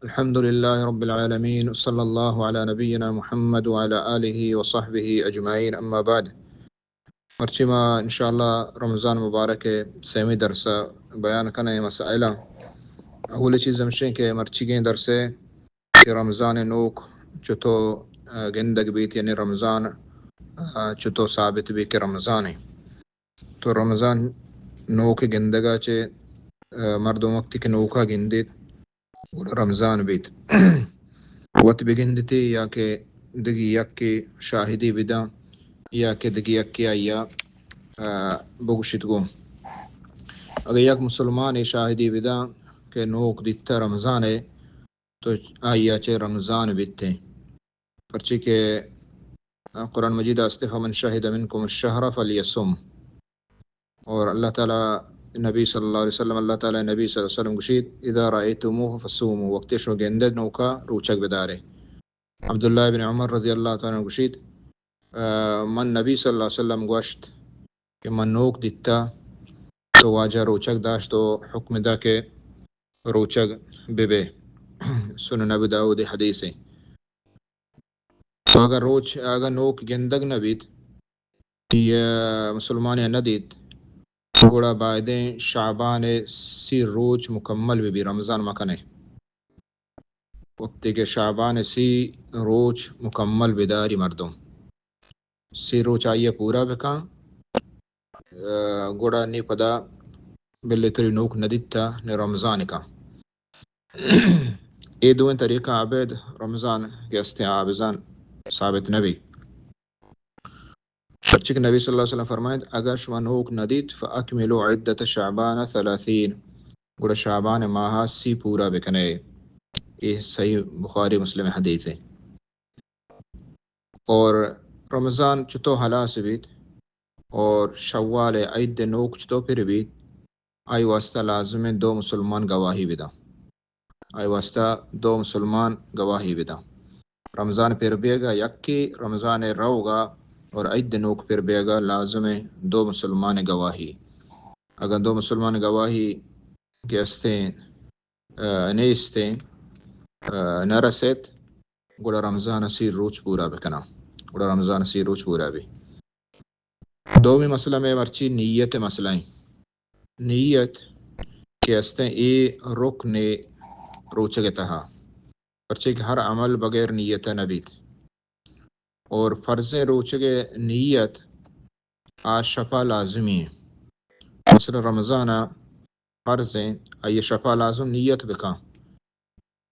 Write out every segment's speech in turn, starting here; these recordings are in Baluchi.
الحمد لله رب العالمين، وصلى الله على نبينا محمد وعلى آله وصحبه أجمعين، أما بعد. مرچی ما انشاءاللہ رمضان مبارک ءِ سیمی درس ءَ بیان کنیں مسائلاں۔ اولی چیز ہمشیں کہ مرچیگیں درس ءَ کہ رمضان ءِ نوک چتو، آ، گندگ بیت، یعنی رمضان، آ، چتو ثابت بیت کہ رمضان ایں۔ تو رمضان نوک گندگ ءَ چہ، آ، مردم وقتی کہ نوک ءَ گندیت، گڑا رمضان بیت۔ وت بگندیت یا کہ دگہ یکے شاہدی بداں یا کہ دگہ یکے آئی ءَ، آ، بگوشیت گوں۔ اگہ یک مسلمانے شاہدی بداں کہ نوک دیتہ رمضان ءِ، تو آئی ءَ چہ رمضان بیت ایں۔ پرچے کہ قرآن مجید ءَ است، فمن شهد منکم الشهر فلیصم۔ اور اللہ تعالی نبی صلی اللہ علیہ وسلم، اللہ تعالی نبی صلی اللہ علیہ وسلم گوشیت، اذا رأیتموه فصوموا، وقتی شما گندے نوکا روچگ بدارے۔ عبداللہ ابن عمر رضی اللہ تعالی عنہ گوشیت، آ، من نبی صلی اللہ علیہ وسلم گوشت کہ من نوک دیتا تو واجہ روچگ داشت و حکم دا کہ روچگ ببے۔ سنن ابی داؤد حدیث ایں۔ تو اگہ روچ، اگہ نوک گندگ نہ بیت، یا مسلمانے نہ دیت، گڑا بایدیں شعبان ءِ سی روچ مکمل بہ بی، رمضان مکنے۔ وقتی کہ شعبان ءِ سی روچ مکمل بداری مردم، سی روچ آئی ءَ پورا بکن، آ، گڑا نی پدا بلے تری نوک نہ دیتا، نی رمضان کن۔ اے دوئیں طریقہ ابید رمضان کہ استیں آ بزان ثابت نہ بی۔ پرچے کہ نبی صلی اللہ علیہ وسلم فرمائیت، اگر شما نوک نہ دیت، فاکملوا عدت شعبان ثلاثین، گڑا شعبان ماہ سی پورا بکنے۔ اے صحیح بخاری مسلم حدیث ایں۔ اور رمضان چتو ہلاس بیت اور شوال عید نوک چتو پر بیت، آئی واسطہ لازم ایں دو مسلمان گواہی بداں۔ آئی واسطہ دو مسلمان گواہی بداں۔ رمضان پر بیگا یکے، رمضان روگا اور عید نوک پر بیگا لازم ایں دو مسلمان گواہی۔ اگر دو مسلمان گواہی کہ استیں، آ، نیستیں، آ، نہ رسیت، گڑا رمضان سی روچ پورا بکناں۔ گڑا رمضان سی روچ پورا بی۔ دومی مسئلہ مئے مرچی نیت مسئلہ ایں۔ نیت کہ استیں اے رکن روچگ تہا، پرچے کہ ہر عمل بغیر نیت نہ بیت۔ اور فرضیں روچگ نیت آ شپا لازمی ایں۔ مثلاً رمضان فرض ایں، آئی شپا لازم نیت بکن۔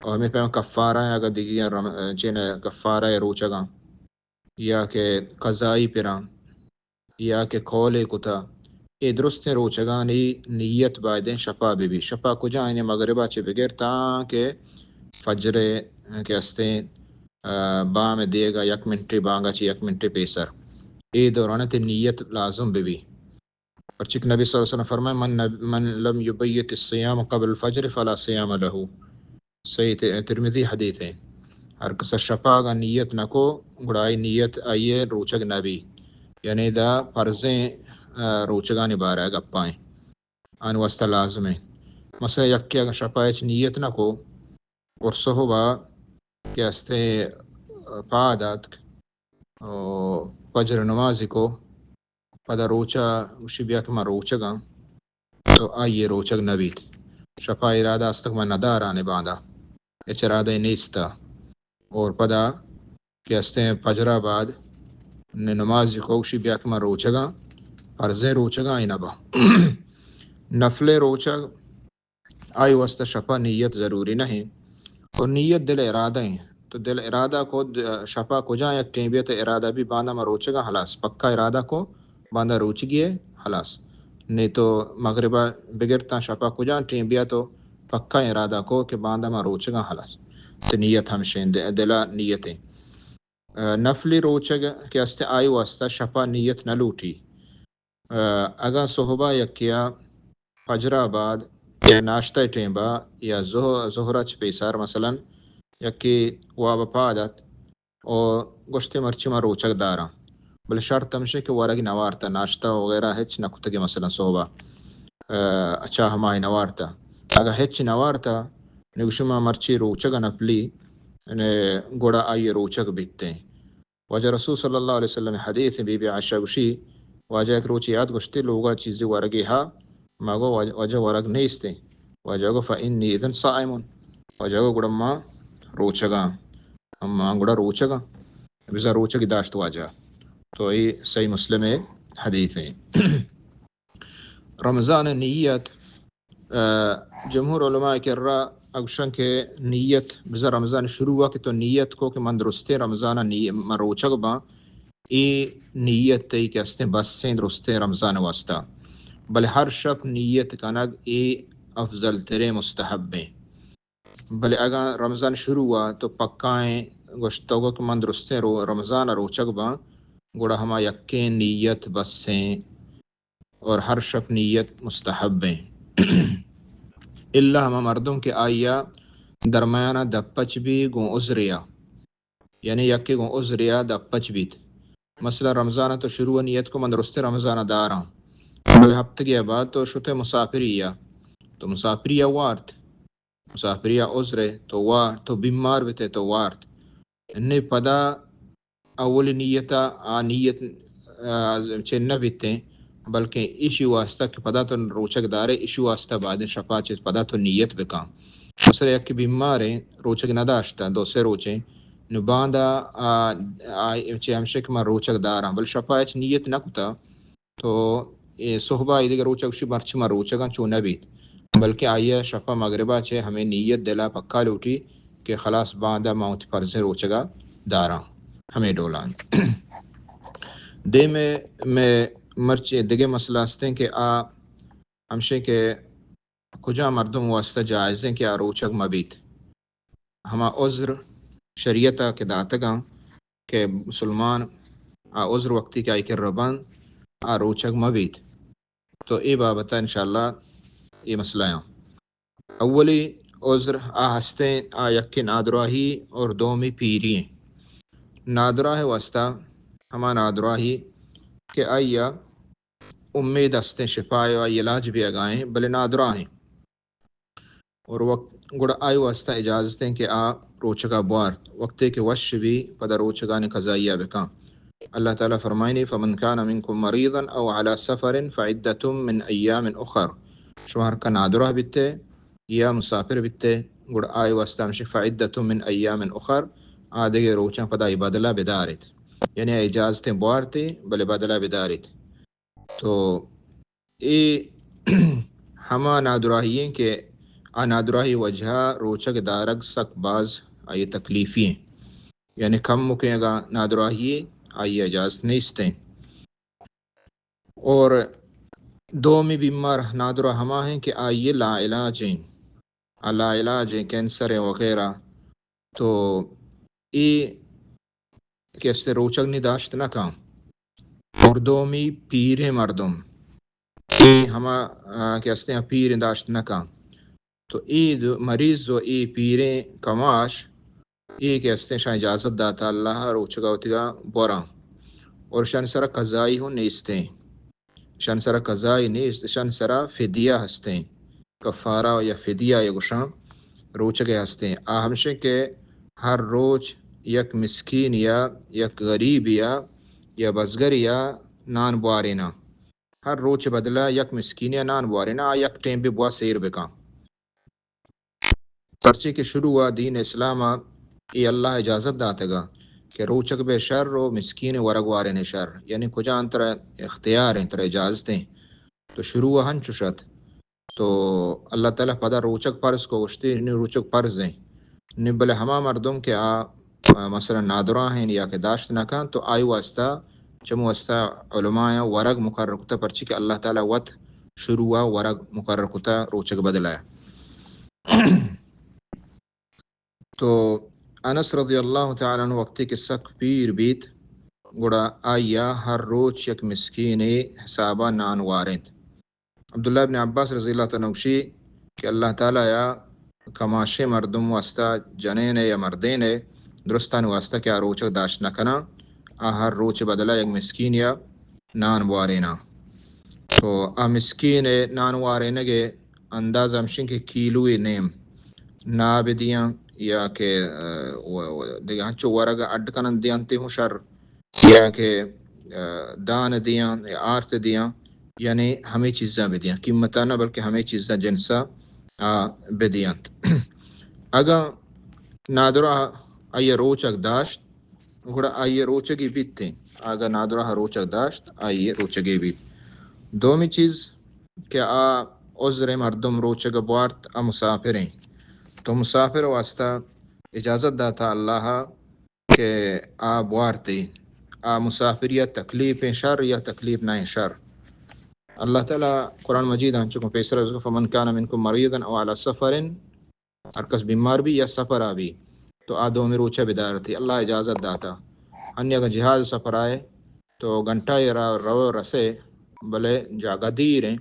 اور ہمیں پیم کفارہ ایں، اگر دیگی رم-، چین کفارہ روچگاں یا کہ قضائی پراں یا کہ قولے کتا، اے درستیں روچگانی نیت بایدیں شپا بہ بی۔ شپا کجا؟ یعنی مغربا چہ بگر تاں کہ فجر کہ استیں، آ، بام دیگا یک منٹے، بانگا چہ یک منٹے پیسر، اے دوران تے نیت لازم بہ بی۔ پرچک نبی صلی اللہ علیہ وسلم فرمائے، من نب-، من لم یبیت الصیام قبل الفجر فلا صیام له۔ صحیح ت-، ترمذی حدیث ایں۔ ہر کس شپاگا نیت نکو، گڑا آئی نیت آئی روچگ نبی۔ یعنی دا فرضیں، آ، روچگانی بارہ گپائیں۔ آن واسطہ لازم ایں۔ مثلاً یکے اگر شپا ہچ نیت نکو اور صحبا کہ استیں پاد آتک، او فجر نمازی کو، پدا روچا گوشی بیا کہ من روچگاں، تو آئی روچگ نہ بیت۔ شپا ارادہ استک من نداران باندا، ہچ ارادہ نیستا۔ اور پدا کہ استیں فجر بعد ن-، نمازی کو، گوشی بیا کہ من روچگاں، فرضیں روچگاں ای نبا۔ نفل روچگ آئی واسطہ شپا نیت ضروری نہ ایں۔ اور نیت دل ارادہ ایں۔ تو دل ارادہ کو د-، شپا کجا یک ٹیم بیت ارادہ بی باندا ما روچگاں، خلاص، پکا ارادہ کو باندا روچگی ایں، خلاص۔ نی تو مغربا بگر تاں شپا کجا ٹیم بیت تو پکا ارادہ کو کہ باندا ما روچگاں، خلاص۔ تو نیت ہمشیں، د-، دلا نیت ایں۔ آ، نفلی روچگ کہ استیں آئی واسطہ شپا نیت نہ لوٹی۔ آ، اگاں صحبا یکیا فجرا بعد یا ناشتہ ٹیمبا یا ظہ-، ظہرا چہ پیسر مثلاً یکے واب پاد ات و گوشتے مرچی ما روچگ داراں، بلے شرط ہمشے کہ ورگی نوارتا، ناشتہ وغیرہ ہچ نکتگی مثلاً صحبا، آ، چاہ ماہی نوارتا۔ اگاں ہچ نوارتا نگوشی ما مرچی روچگ نپلی، یعنی گڑا آئی روچگ بیتیں۔ واجہ رسول صلی اللہ علیہ وسلم حدیث، بی بی عائشہ گوشی، واجہ یک روچی یاد گوشتی لوگا چیزی ورگی ہا، ما گو واجہ، واجہ ورگ نیستیں۔ واجہ گو فإني إذن صائم، واجہ گو گڑا ما روچگاں، ما گڑا روچگاں، بزاں روچگی داشت واجہ۔ تو اے صحیح مسلم حدیث ہیں۔ رمضان نیت، آ، جمہور علماء کرا اگشن کہ نیت بزاں رمضان شروع ہوا کہ تو نیت کو کہ من درستیں رمضان نی-، من روچگ باں، اے نیت تئی کہ استیں بسیں درستیں رمضان واسطہ۔ بلے ہر شپ نیت کنگ اے افضل تریں مستحب ہیں۔ بلے اگاں رمضان شروع ہوا تو پکائیں گوشتگ کہ من درستیں رو-، رمضان روچگ باں، گڑا ہما یکیں نیت بسیں اور ہر شپ نیت مستحب ہیں۔ الا ہما مردم کہ آئیا درمیانا دپچ بی گوں عذریا، یعنی یکے گوں عذریا دپچ بیت۔ مثلا رمضان تو شروع نیت کو من درستیں رمضان داراں، بلے ہفتگی بعد تو شتے مسافری یا، تو مسافری یا وارت، مسافری یا عذر ہے تو وارت، تو بیمار بیتے تو وارت۔ نی پدا اولی نیت ء آ نیت، آ، چہ نہ بیتیں، بلکیں ایشی واسطہ کہ پدا تو روچگ دارے، ایشی واسطہ بعد شپا چہ پدا تو نیت بکن۔ مثلا یک بیماریں، روچگ نداشتہ، دو سے روچیں، نو باندا، آ، آ، چہ ہمشہ کہ من روچگ داراں، بل شپا ہچ نیت نہ کتا، تو اے صحبا اے دگہ روچ ء گوشی مرچی من روچگاں چو نہ بیت، بلکہ آئی ء شپ ء مغرب ء چہ ہمے نیت دل ء پکا لوٹی کہ خلاص باندا من وتی فرضیں روچگ ء داراں۔ ہمے ڈولان دیم ء مئے مرچی دگہ مسئلہ استیں کہ آ ہمشیں کہ کجا مردم واسطہ جائزیں کہ آ روچگ مہ بیت۔ ہما عذر شریعت ء کہ داتگاں کہ مسلمان آ عذر وقتی کہ آئی کرا بنت، آ روچگ مہ بیت۔ تو اے بابت ء انشاءاللہ اے مسئلہ آں۔ اولی عذر آ ہستیں، آ یکے نادراہی اور دومی پیری ہیں۔ نادراہ واسطہ ہما نادراہی کہ آئی ء امید استیں شفا ء آئی علاج بیگائیں، بلے نادراہیں۔ اور وقت گڑا آئی واسطہ اجازت ہیں کہ آ روچگا بوارت، وقتے کہ وش بی پدا روچگانی قضائیہ بکن۔ اللہ تعالی فرمائنی، فمن كان منكم مريضا أو على سفر فعدة من أيام أخر۔ شما ہر کا نادراہ بیتے یا مسافر بیتے، گڑا آئی واسطہ ہمشی فعدة من أيام أخر، آ دگہ روچاں پدا ای بدلہ بداریت، یعنی اجازتیں بوارتے بلے بدلہ بداریت۔ تو اے ہما نادراہی ہیں کہ آ نادراہی وجہ روچگ دارگ سک باز آئی تکلیفی ہیں، یعنی کم مکیں اگاں نادراہی آئی اجازت نیستیں۔ اور دومی بیمار نادراہ ہما ہیں کہ آئی لا علاج ہیں، آ لا علاج ہیں، کینسر ہیں وغیرہ۔ تو اے کہ است روچگ نی داشت نہ کن۔ اور دومی پیریں مردم، اے ہما، آ، کہ استیں پیریں داشت نہ کن۔ تو اے دو مریض و اے پیریں کماش، اے کہ استیں شان اجازت داتا اللہ روچگا وتیگا بوراں۔ اور شان سرا قضائی ہوں نیستیں۔ شان سرا قضائی نیست، شان سرا فدیہ ہستیں۔ کفارہ یا فدیہ یا گوشاں روچگے ہستیں۔ آ ہمشیں کہ ہر روچ یک مسکین یا یک غریب یا، یا بزگر یا نان بوارینا۔ ہر روچ بدلہ یک مسکین یا نان بوارینا، آ یک ٹیم بی بوا سیر بکن۔ پرچے کہ شروع ء دین اسلام ء اے اللہ اجازت داتگا کہ روچگ بے شر و مسکین ورگ وارین شر، یعنی کجا انتر اختیار ہیں، تر اجازت ہیں۔ تو شروع ء ہنچو شت۔ تو اللہ تعالی پدا روچگ پرز کو گوشتی، نی روچگ پرز ہیں۔ نی بلے ہما مردم کہ آ، آ، مثلاً نادراہ ہیں یا کہ داشت نہ کن، تو آئی واسطہ، چمو واسطہ علماء ورگ مقرر کتا، پرچی کہ اللہ تعالی وت شروع ء ورگ مقرر کتا روچگ بدلہ۔ تو انس رضی اللہ تعالی عنہ وقتی کہ سک پیر بیت، گڑا آئی ء ہر روچ یک مسکینے حسابا نان وارینت۔ عبداللہ ابن عباس رضی اللہ تعالی عنہ گوشی کہ اللہ تعالی یا کماشیں مردم واسطہ، جنین یا مردین، درستانی واسطہ کہ آ روچگ داشت نہ کناں، آ ہر روچ بدلہ یک مسکین یا نان بوارینا۔ تو آ مسکین نان وارینگے انداز ہمشین کہ کیلوی نیم، ناب دیاں یا کہ، آ، و-، و-، دگہ ہنچو ورگ اڈ کنن دیاں تے ہوں شر، یا کہ، آ، دان دیاں یا آرت دیاں، یعنی ہمے چیزاں بدیاں، قیمتا نہ بلکہ ہمے چیزاں جنسا، آ، بدیاں۔ اگاں نادراہ آئی روچگ داشت، گڑا آئی روچگی بیت۔ اگاں نادراہ روچگ داشت، آئی روچگی بیت۔ دومی چیز کہ آ عذر مردم روچگ بوارت، آ مسافریں۔ تو مسافر واسطہ اجازت داتا اللہ کہ آ بوارتی۔ آ مسافری تکلیف شر یا تکلیف نہ شر؟ اللہ تعالی قرآن مجید انچو پیسر، فمن کان منکم مریضا او علی سفر، ہر کس بیمار بی یا سفر آ بی، تو آ دومی روچہ بدارتی، اللہ اجازت داتا۔ ہنی اگاں جہاز سفر آئے تو گھنٹہ را رو رسے، بلے جاگہ دیر ہیں،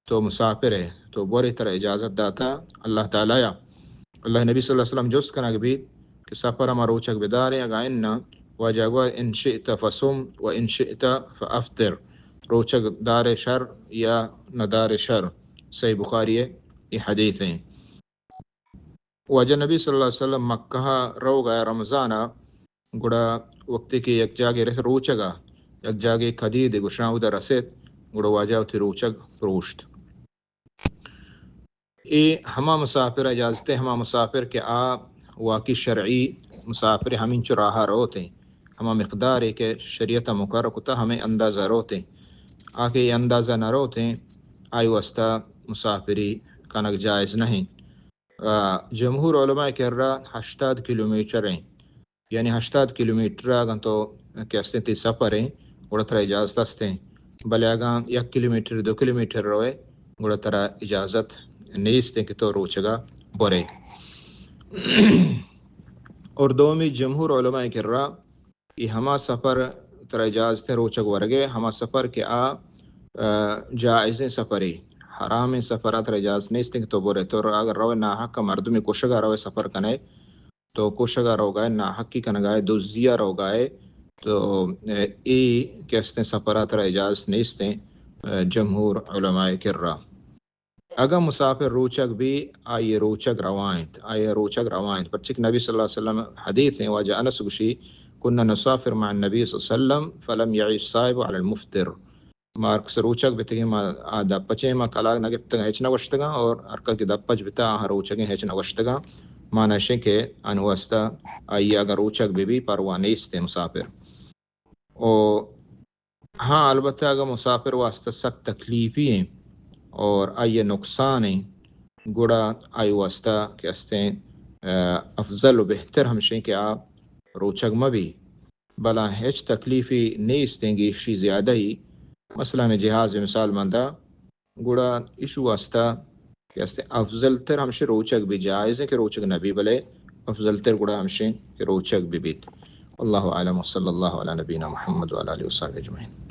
تو مسافر ہے، تو بورے ترا اجازت داتا اللہ تعالی۔ اللہ نبی صلی اللہ علیہ وسلم جست کنگ بیت کہ سفر ہما روچگ بداریں، اگاں ان نہ، واجہ گوا ان شئت فصم و ان شئت فافطر، روچگ دار شر یا ندار شر۔ صحیح بخاری ہے، یہ حدیث ہیں۔ واجہ نبی صلی اللہ علیہ وسلم مکہ ءَ روگ ءَ رمضان ءَ، گڑا وقتی کہ یک جاگے رس روچگ ءَ، یک جاگے کدید گوشاں اودا رسیت، گڑا واجہ وتی روچگ پروشت۔ اے ہما مسافر اجازت ہے، ہما مسافر کہ آ واقعی شرعی مسافر ہمینچو راہ روت ہیں، ہما مقدارے کہ شریعت مقرر کتا ہمیں اندازہ روت ہیں۔ آ کہ اندازہ نہ روت ہیں، آئی واسطہ مسافری کنگ جائز نہیں۔ آ، جمہور علماء کرا ہشتاد کلومیٹر ہیں، یعنی ہشتاد کلومیٹر اگاں تو کہ استیں تی سفر ہیں، گڑا ترا اجازت استیں، بلے اگاں یک کلومیٹر، دو کلومیٹر روئے، گڑا ترا اجازت نیستیں کہ تو روچگا برے۔ اور دومی جمہور علماء کرا یہ ہما سفر ترا اجازت ہیں روچگ ورگے، ہما سفر کہ آ، آ، جائزیں سفرے، حرامیں سفر ترا اجازت نیستیں کہ تو برے۔ تو اگر روئے ناحق مردمی کشگا روئے سفر کنے، تو کشگا روگائے، ناحقی کنگائے، دزیا روگائے، تو، آ، اے کہ استیں سفر ترا اجازت نیستیں، آ، جمہور علماء کرا۔ اگاں مسافر روچگ بی، آئی روچگ روا انت، آئی روچگ روا انت۔ پرچہ کہ نبی صلی اللہ علیہ وسلم حدیث ہیں، واجہ انس گوشی، "كنا نسافر مع النبي صلى الله عليه وسلم فلم يعب الصائم على المفطر۔" ما ہرکس روچگ بتگیں، ما آ دپ پچیں، ما کلاگ نہ گپتگاں، ہچ نہ گوشتگاں، اور ہرکس کہ دپ پچ بتا، آہاں روچگیں ہچ نہ گوشتگاں۔ معنی اشیں کہ آن واسطہ آئی اگاں روچگ بہ بی، پرواہ نیست مسافر۔ او ہاں، البتہ اگاں مسافر واسطہ سک تکلیفی ہیں اور آئی نقصان ہیں، گڑا آئی واسطہ کہ استیں، آ، افضل و بہتر ہمشیں کہ آ روچگ مہ بی، بلا ہچ تکلیفی نیستیں گیشی زیادہ ہی۔ مثلاً ہمیں جہاز مثال مندا، گڑا ایشو واسطہ کہ استیں افضل تر ہمشیں روچگ بی، جائز ہیں کہ روچگ نہ بی، بلے افضل تر گڑا ہمشیں کہ روچگ بہ بیت۔ واللہ اعلم، وصلی اللہ علی نبینا محمد وعلی آلہ وصحبہ اجمعین۔